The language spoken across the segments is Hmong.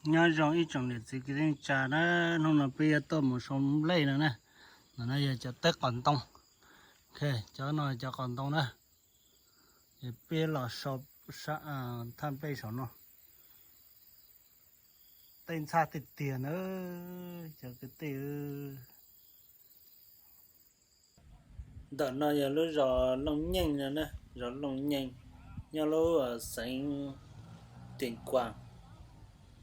Nyob zoo ib tsoom niam txiv kwv tij neej tsa na, hnub no peb yuav tuaj mus sau nplej no na. Ntawm no yog cov teb qos ntoo, cov no cov qos ntoo na. Es peb los sau thaj nplej saum no. Tej ntxhab tiag tiag na cov kwv tij. Ntawm no yog lub zos Looj Nyeej no na, zos Looj Nyeej, nyob lub xeev Tias Kuas,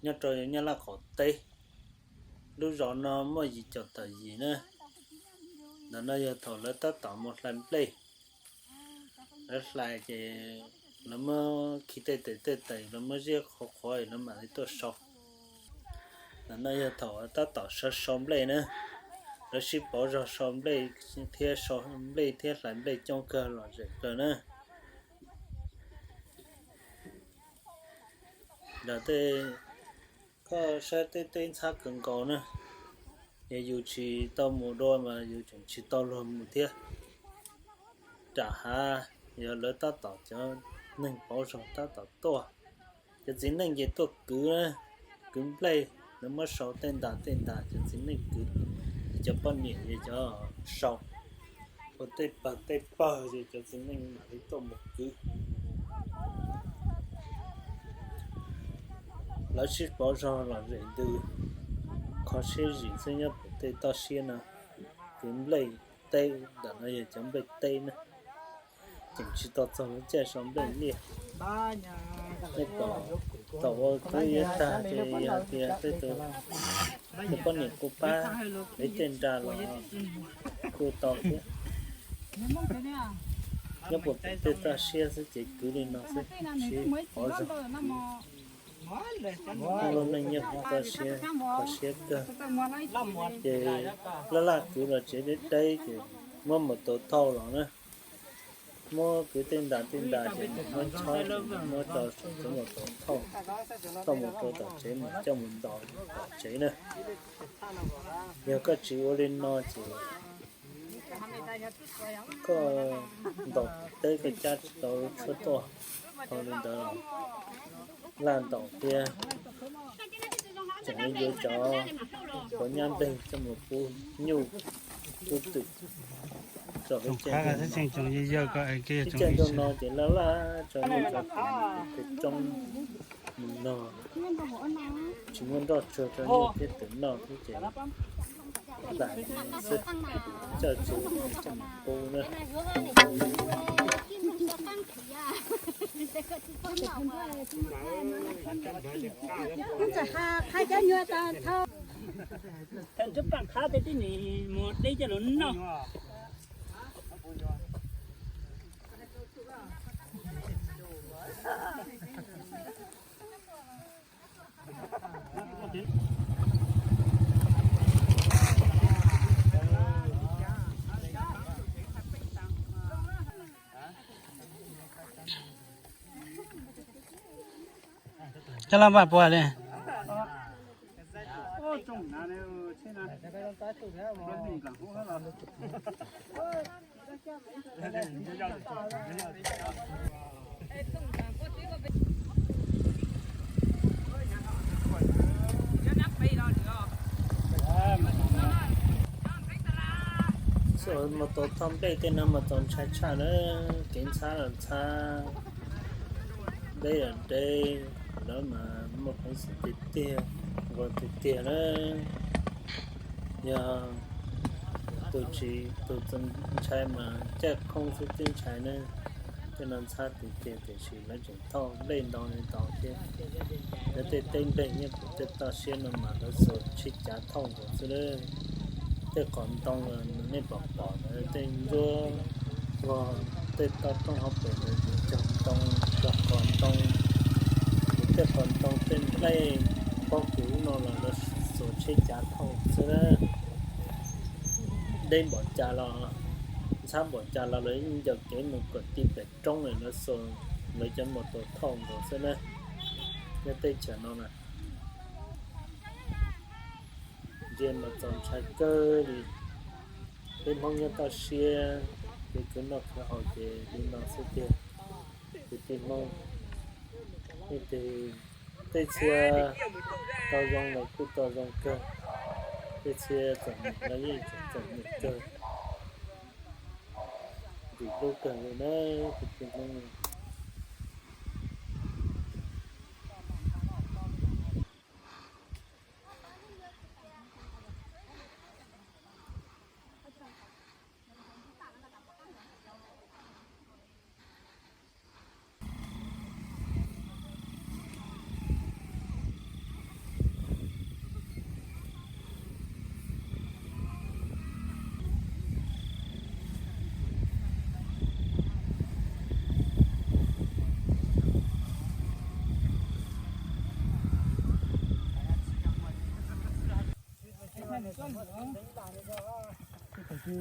nyob rau Nyab Laj qaum teb. Lub zos no muaj yim caum tawm yim na. Ntawm no yog thaum lawv tab tom mus hlais nplej. Lawv hlais ces lawv muab khi tej tes tej tes, lawv muab ziab qhuav qhuav lawv mam li tuaj sau. Ntawm no yog thaum tab tom sawv sau nplej na. Lawv sib pauv zog sau nplej thiab, sau nplej thiab hlais nplej coob kawg lom zem kawg na. Ntawm tej, koj saib tej teb ntxhab kawg nkaus na. Yog yus tsis tau mus dua mas yus tseem tsis tau luag mus thiab. Nram hav yog lawv tab tom, cov neeg pauv zog tab tom tuaj. Cov txiv neej ces tuaj kwv na, kwv nplej, lawv muab sau tej ntas tej ntas, cov txiv neej kwv. Cov poj niam ces cov sau, ua tej pawg tej pawg ces cov txiv neej mam li tuaj mus kwv. Lawv sib pauv zog lom zem ntws, kho siab zim xwb nyob pem tej toj siab no. Kwv nplej teb, ntawm no yog cov nplej teb na. Tseem tsis tau txog lub caij sau nplej liaj. Nej pom, thaum ua kwv yuav tag ces yog tias tej tus, tus poj niam kuj pab ev tej nra los kuj tau thiab. Nyob puag pem tej toj siab xwb ces kwv li no xwb, sib pauv zog. Lub neej nyob puag toj siab, kho siab kawg. Ces laj laj kwv los tsev deb deb ces muab mus tua thauj los na. Muab kwv tej ntas tej ntas ces muab chob ces muab rau saum cov mus tua thauj, thauj mus rau tom tsev mas coj mus ntaus tom tsev na. Yog koj tsis ua li no ces koj ntaus teb koj cab tsis tau lub tshuab tuaj. Tau li ntawd los laj ntaus thiab. Tseem yuav cov quav nyab npleeg coj mus pub nyuj pub twm. Ib caij ntuj no ces laj laj tso nyuj tso twm roob mus nog, tsis muaj nroj tsuag rau nyuj thiab twm noj thiab ces lam xwb, coj tsev coj mus pub na. Thaum nrog pam qhab tej tib nis mus deb coj los noj. Coj laj npaj puas li. Mus tua thauj nplej tej no mas txaus ntshai tshaj na, kev ntxhab los ntxhab, deb los deb, lawv mas muaj peev xwm tiag tiag, nquag tiag tiag na. Yog tus tsis, tus txaus ntshai mas caij khoob xwb twb ntshai na. Tej no ntxhab tiag tiag tiam sis lawv tseem thauj nplej ntau li ntau thiab. Lawv tej teb nplej nyob pem tej toj siab no mas lawv xuas tsheb cav thauj nkaus xwb lawm. Tej qos ntoo nej pom pom ntawd tej ntsuab vog, tej toj roob hauv pes ntawd ces cog ntoo, cog qos ntoo. Ces tej qos ntoo tej nplej pob kws no los lawv xuas tsheb cav thauj xwb. Deb npaum cas los, ntxhab npaum cas los lawv yeej ncaws kev mus kom ti pem roob lawm, lawv xuas lawv cov mus tua thauj nkaus xwb na. Nyob teb chaws no na, ntsia mas txaus ntshai kawg li. Peb Hmoob nyob toj siab, kev khwv noj khwv haus ces li no xwb tiag. Kwv tij Hmoob, leej twg Tej txhia tau zoo los kuj tau zoo kawg, tej txhia txom nyem los yeej tseem txom nyem kawg, ntxim hlub kawg li na, kwv tij Hmoob.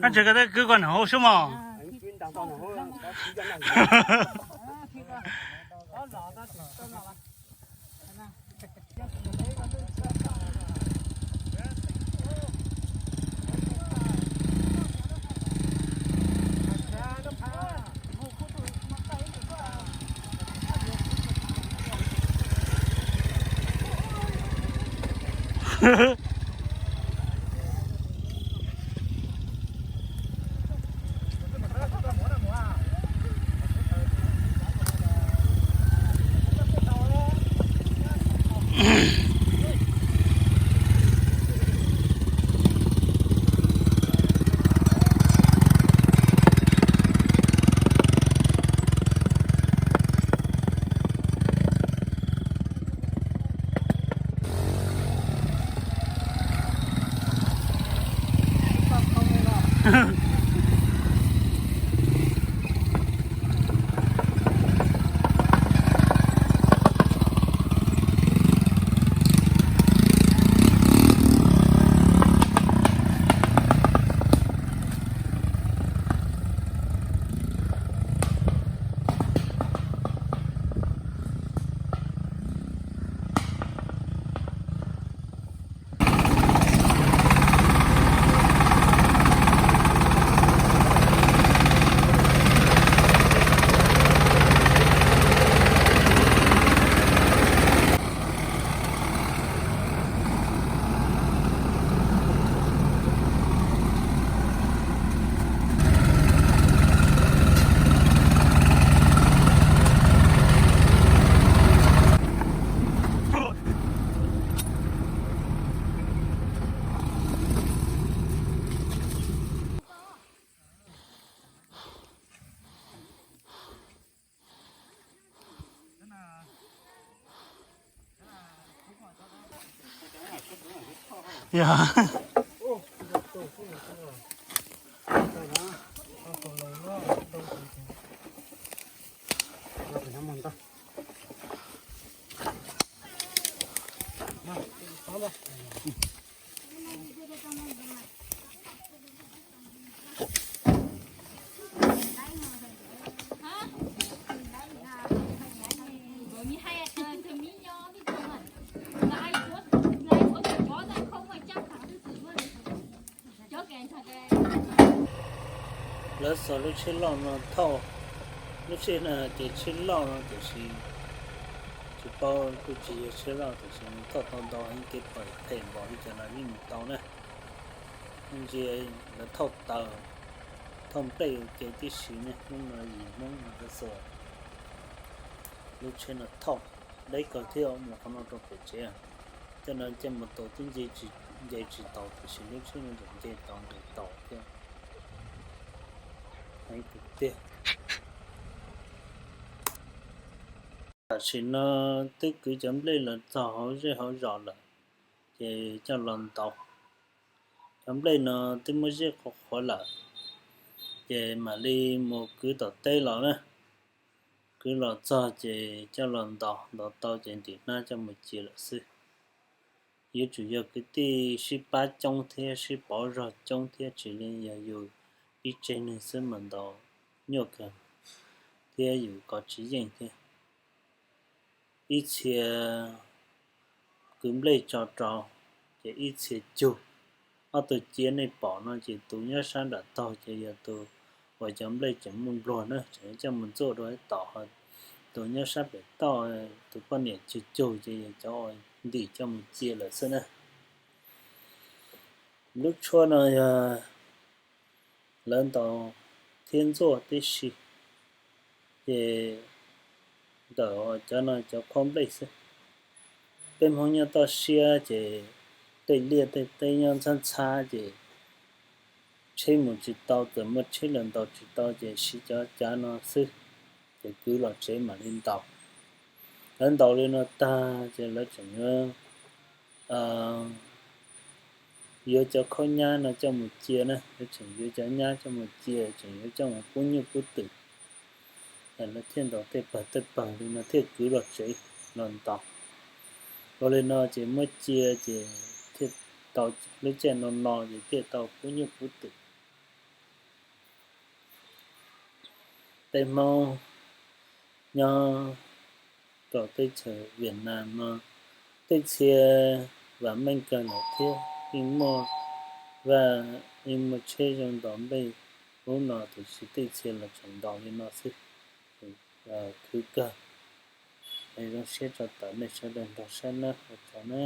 Koj tsis koj twb kwv koj nram hauv sub mog. Yog. Lawv xuas lub tsheb loj no thauj, lub tsheb no ces tsheb loj no tiam sis tsis paub kuj tsis yog tsheb loj tiam sis nws thauj tau ntau heev, kev phem npaum li cas los yeej mus tau na. Ntsia lawv thauj taws, thauj nplej ua ke tib si ne, hnub no yim Hmoob no lawv xuas lub tsheb no thauj deb kawg thiab mus qhov no rau pem tsev. Coj no coj mus tau twb nce tsis taus tiam sis lub tsheb no tseem nce tau nqis tau thiab. Heev tiag tiag. Tam sim no twb kwv cov nplej los txog hauv zej hauv zos lawm, ces coj los ntaus. Cov nplej no twb muab ziab qhuav qhuav lawm, ces mam li mus kwv tom teb los na. Kwv los txog ces coj los ntaus, ntaus tau ces ntim hnab coj mus cia lawm xwb. Yuav tsum yog kwv tij sib pab coob thiab sib pauv zog coob thiab, tsis li yog yus ib tsev neeg xwb mas ntaus nyuaj kawg thiab yus kov tsis yeej thiab. Ib txhia kwv nplej tso rau, ces ib txhia cug. Ob tug ciab nej pom no ces tus nyob sab nram taug ces yog tus uas cov nplej tseem muaj npluag na, tseem coj mus ntxuaj dua ib tom ho tus nyob sab pem toj, tus poj niam cug cug ces yog cov uas ntim coj mus cia lawm xwb na. Lub tshuab no yog lawv ntaus thiab ntxuaj tib si, ces ntawm cov no cov khob nplej xwb. Peb Hmoob nyob toj siab ces tej liaj tej teb nyob ntxhab ntxhab ces tsheb mus tsis tau, txawm muaj tsheb los ntaus tsis tau ces siv cov cav no xwb, ces kwv los tsev mam li ntaus. Lawv ntaus li no tag ces lawv tseem yuav, yuav cov khaub nyab no coj mus cia na, lawv tseem yuav cov nyab coj mus cia, tseem yuav coj mus pub nyuj pub twm. Lawv thiaj ntaus tej pawg tej pawg li no thiaj kwv los tsev los ntaus. Ua li no ces muab cia ces thiaj tau lub caij no no ces thiaj tau pub nyuj pub twm. Peb Hmoob nyob rau teb chaws Vietnam no tej txhia vam meej kawg lawm thiab yeej muaj vaj, yeej muaj tsheb zoo ntaus nplej ub no tiam sis tej txhia los tseem ntaus li no xwb. Khwv kawg. Zoo siab tso tawm nej sawv daws nrog saib nawb, ua tsaug na.